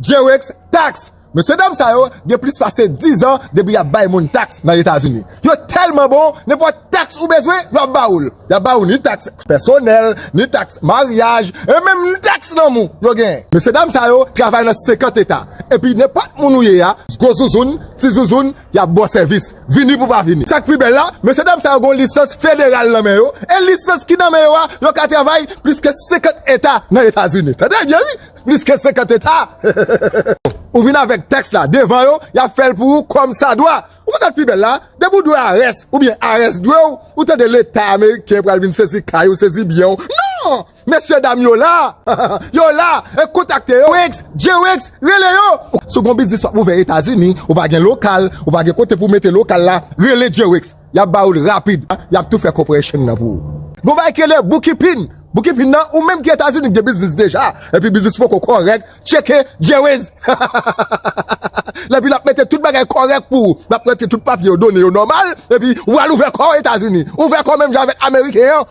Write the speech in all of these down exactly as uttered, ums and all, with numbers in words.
Jerex, taks. Mesye dam sa yo gen plis pase diz an depi y ap bay moun taks nan Etazini. Yo tèlman bon, nenpòt taks ou bezwen, y ap ba ou l. Y ap ba ou ni taks pèsonèl, ni taks maryaj, e menm ni taks lanmou yo genyen. Mesye dam sa yo travay nan senkant eta. Epi nenpòt moun ou ye a, gwo zouzoun, ti zouzoun, y ap ba w sèvis. Vini pou pa vini. Sa k pi bèl la, mesye dam sa yo gen yon lisans federal nan men yo, e lisans ki nan men yo a, yo ka travay plis ke senkant eta nan Etazini. Tande byen wi, plis ke senkant eta. Ou vin avèk taks la devan yo, y ap fè l pou ou kòm sa dwa. Ou konn sa k pi bèl la? Depi w dwe IRS, oubyen IRS dwe w, ou tande Leta ameriken pral vin sezi kay ou, sezi byen w. Non! Mesye dam yo la! Yo la! E kontakte yo! Jerex, Jerex, rele yo! Si w gon biznis w ap ouvè Etazini, ou pa gen lokal, ou pa gen kote pou mete lokal la, rele Jerex. Y ap ba ou l rapid. Y ap tou fè corporation nan pou ou. Gon bagay ki rele bookkeeping. Bookkeeping nan, ou menm ki Etazini ki gen biznis deja, epi biznis poko kòrèk, tcheke Jerex. Epi l ap mete tout bagay kòrèk pou ou. L ap mete tout papye yo, done yo nòmal, epi w al ouvè kò w Etazini. Ouvè kò w menm jan avèk ameriken an.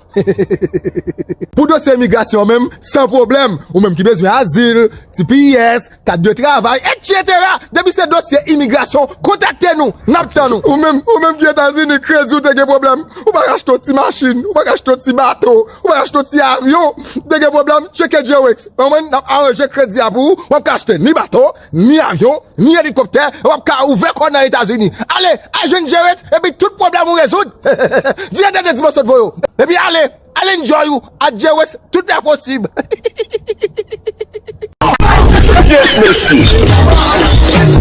Pou dosye imigrasyon menm, san pwoblèm. Ou menm ki bezwen azil, T P S, kat de travay, etsetera. Depi se dosye imigrasyon, kontakte nou. N ap tann ou. Ou menm, ou menm ki Etazini, kredi w te gen pwoblèm. Ou pa ka achte yon ti machin, ou pa ka achte yon ti bato, ou pa ka achte yon ti avyon. Te gen pwoblèm, tcheke Jerex. Konprann? N ap aranje kredi a pou ou. W ap ka achte ni bato, ni avyon, ni elikoptè. W ap ka ouvè kò w nan Etazini. Ale, al jwenn Jerex, epi tout pwoblèm ou rezoud. Di yo tande di mwen sot voye w. Epi ale, ale enjoy ou. A Jerex, tout lè posib. Yes, mesye.